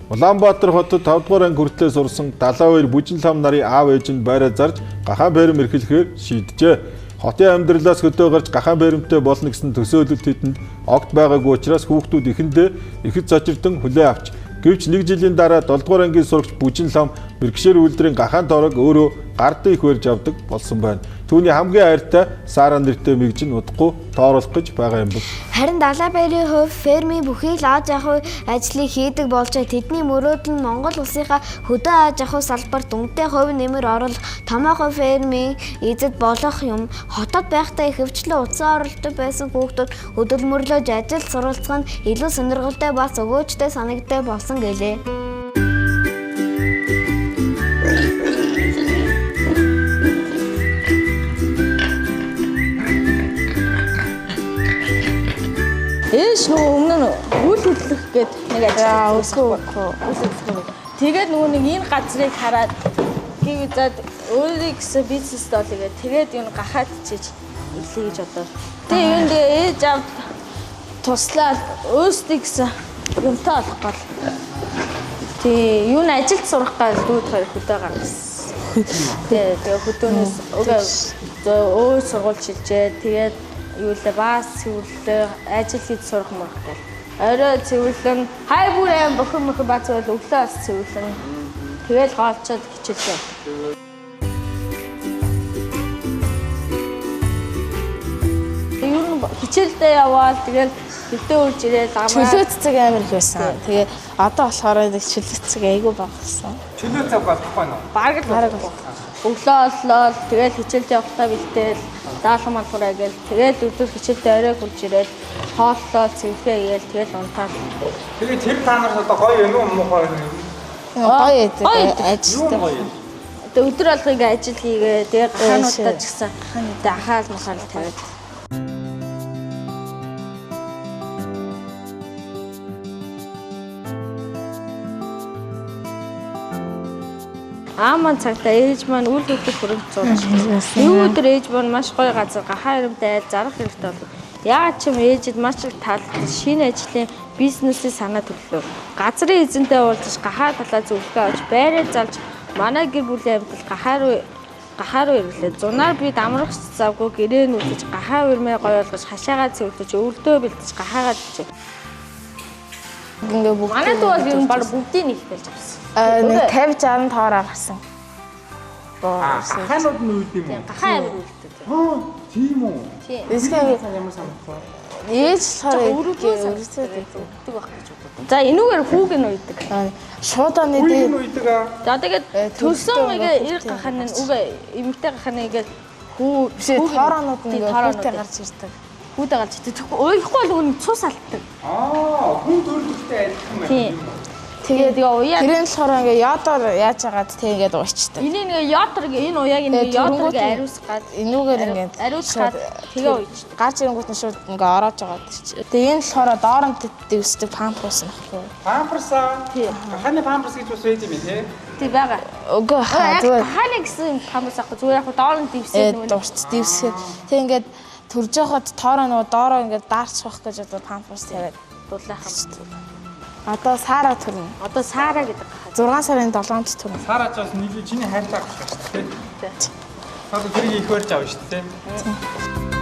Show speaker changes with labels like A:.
A: Улаанбаатар хотод 5 дугаар анги хүртлээр сурсан 72 Бүжин лам нарын аав ээж нь байраа зарж гахаан ферм эрхлэхээр шийджээ. Хотын амьдралаас хөдөө гарч гахаан фермтэй болно гэсэн төсөөлөл тэдэнд огт байгаагүй учраас хүүхдүүд эхэндээ ихэд зочирдон хүлээн авч. Гэвч нэг жилийн дараа 7 дугаар ангийн сурагч Бүжин лам мэргэшээр үйлдвэрийн гахаан тоорог өөрөө гардын их барьж авдаг болсон байна. Түүний хамгийн хайртай Сара нэртэй мэгж нь удахгүй тооруулах гэж байгаа юм бэл.
B: Харин 72-ийн хувь фермийн бүхий л аж ахуй ажлыг хийдэг болжээ. Тэдний мөрөөдөл нь Монгол улсынхаа хөдөө аж ахуй салбарт үнэтэй хувь нэмэр оруулах томоохон фермийн эзэд болох юм. Хотод байхдаа ихэвчлэн утсан оролттой байсан хүүхдүүд хөдөлмөрлөж ажил суралцах нь илүү сонирхолтой бас өгөөжтэй санагддаг болсон гэлээ.
C: Ээж нөгөө өмнө нь үйл хөдлөх гээд нэг ажил үл хөдлөх. Тэгээд нөгөө нэг энэ газрыг хараад гів зад өөрийн гэсэн бизнест олё гээд тэгээд энэ гахаад чиж илээ гэж бодоо. Тэгээ юу нэ ээж аав туслаад өөрсдөө гэсэн юмтай болох гол. Тий, юу н ажилд сурах гал дүүд хоёр хөдөө гаргасан. Тэгээ хөдөөнөөс өөр сургууль шилжээ. Тэгээд юу лээ бас цэвэрлээ ажил хийж сурах мөрөх гэл. Орой цэвэрлэн хай бүр аим бохир мөхөр бац бол өглөө бас цэвэрлэн. Тэгэл хоолчоод хичээлээ. Ер нь хичээлдээ яваал тэгэл хөдөө үрж ирээл амаа.
D: Чөлөө цэцэг амар их байсан. Тэгээ одоо болохоор нэг чөлөө цэцэг айгүй бага болсон.
E: Чөлөө цаг болохгүй нөө.
C: Бараг л болохгүй. Өглөө оллоо тэгэл хичээлдээ явахдаа бэлтээл даалгавар малгуураа гээл тэгэл өдөр хичээлдээ орой хурж ирээл хооллоо цэвэрлэгээ гээл тэгэл унтаал.
E: Тэгээ тэр та нараас одоо гоё юм уу муухай юм уу?
D: Гоё байдаг ажилтай.
C: Тэгээ өдөр алга ингээ ажил хийгээ тэгээ гахаануудаа ч гэсэн тэгээ ахаал махаал тавиад. Аа маань цагтаа ээж маань үйл хөдлөх хөрөнгө зурж. Нэг өдөр ээж маань маш гоё газар гахаа өрөмтэй айл зарах хэрэгтэй болов. Яагаад ч юм ээжид маш их таалагдсан шинэ ажлын бизнесийн санаа төрлөө. Газрын эзэнтэй уулзаж гахаа талаа зөвлөгөө авч байраа залж манай гэр бүлийн амьдрал гахаа руу ирлээ. Зунаар бид амрах завгүй гэрээ нүлэж гахаа өрмөө гоё болгож хашаагаа цэвэрлэж өвлдөө бэлтэж гахаагаа жижиг.
D: Ингээ бүгд
C: манай дүү бол ер нь баг бүгдийг нэг хэлж авсан.
D: Нэг 50 60 тоор авсан.
E: Гахаанууд нь үйд юм уу?
C: Гахаа амар үйддэг.
E: Аа, тийм үү?
D: Эсгээ
E: ямар санагдав?
D: Ээж болохоор өргөцөөд
C: байдаг байх гэж боддог. За энүүгээр хүүг нь үйдэг.
D: Шуудааны
E: дээр нь үйдэг аа.
C: За тэгээд төлсөн ингээ эр гахаан нь үгүй эмэгтэй гахаан ингээ хүү
D: биш тоороонууд нь ингээ хүүтэй гарч ирдэг.
C: Хүүдээ гарч ирдэг. Тэгэхгүй уйхгүй бол нөгөө цус алддаг.
E: Аа, хүн төрөлхтэй адилхан байна юм уу?
D: Тэгээд уяа тэр нь болохоор ингээ йодор яаж яагаад тэг ингээд уучдаг.
C: Энийг ингээ йодор энэ уяаг ингээ йодор гээ ариусгаад гад
D: энүүгээр ингээд
C: ариусгаад тэгээ уйчдаг.
D: Гарч ирэнгүүт нь шууд ингээ ороож байгаа чи. Тэгээ энэ болохоор доор нь дэвсдэг памперс нөхгүй.
E: Памперс аа. Гахааны памперс гэж бас байд юм тий.
C: Тий байгаа.
D: Үгүй хаа зүгээр.
C: Гахааны гэсэн памперс ахгүй зүгээр яг доор нь дэвсээд нөгөө
D: дурц дэвсгээд тэг ингээд төрж байхад тоороо нөгөө доороо ингээд даарчих гэж одоо памперс тавиад
C: дулаах юм.
D: Одоо Сара төрнө.
C: Одоо Сара гэдэг гахаа.
D: 6 сарын 7-нд төрнө.
E: Сара ч бас нэг чиний хайртай гахаа шүү дээ. Тий. Одоо тэрийг их барьж авна шүү дээ. Тий.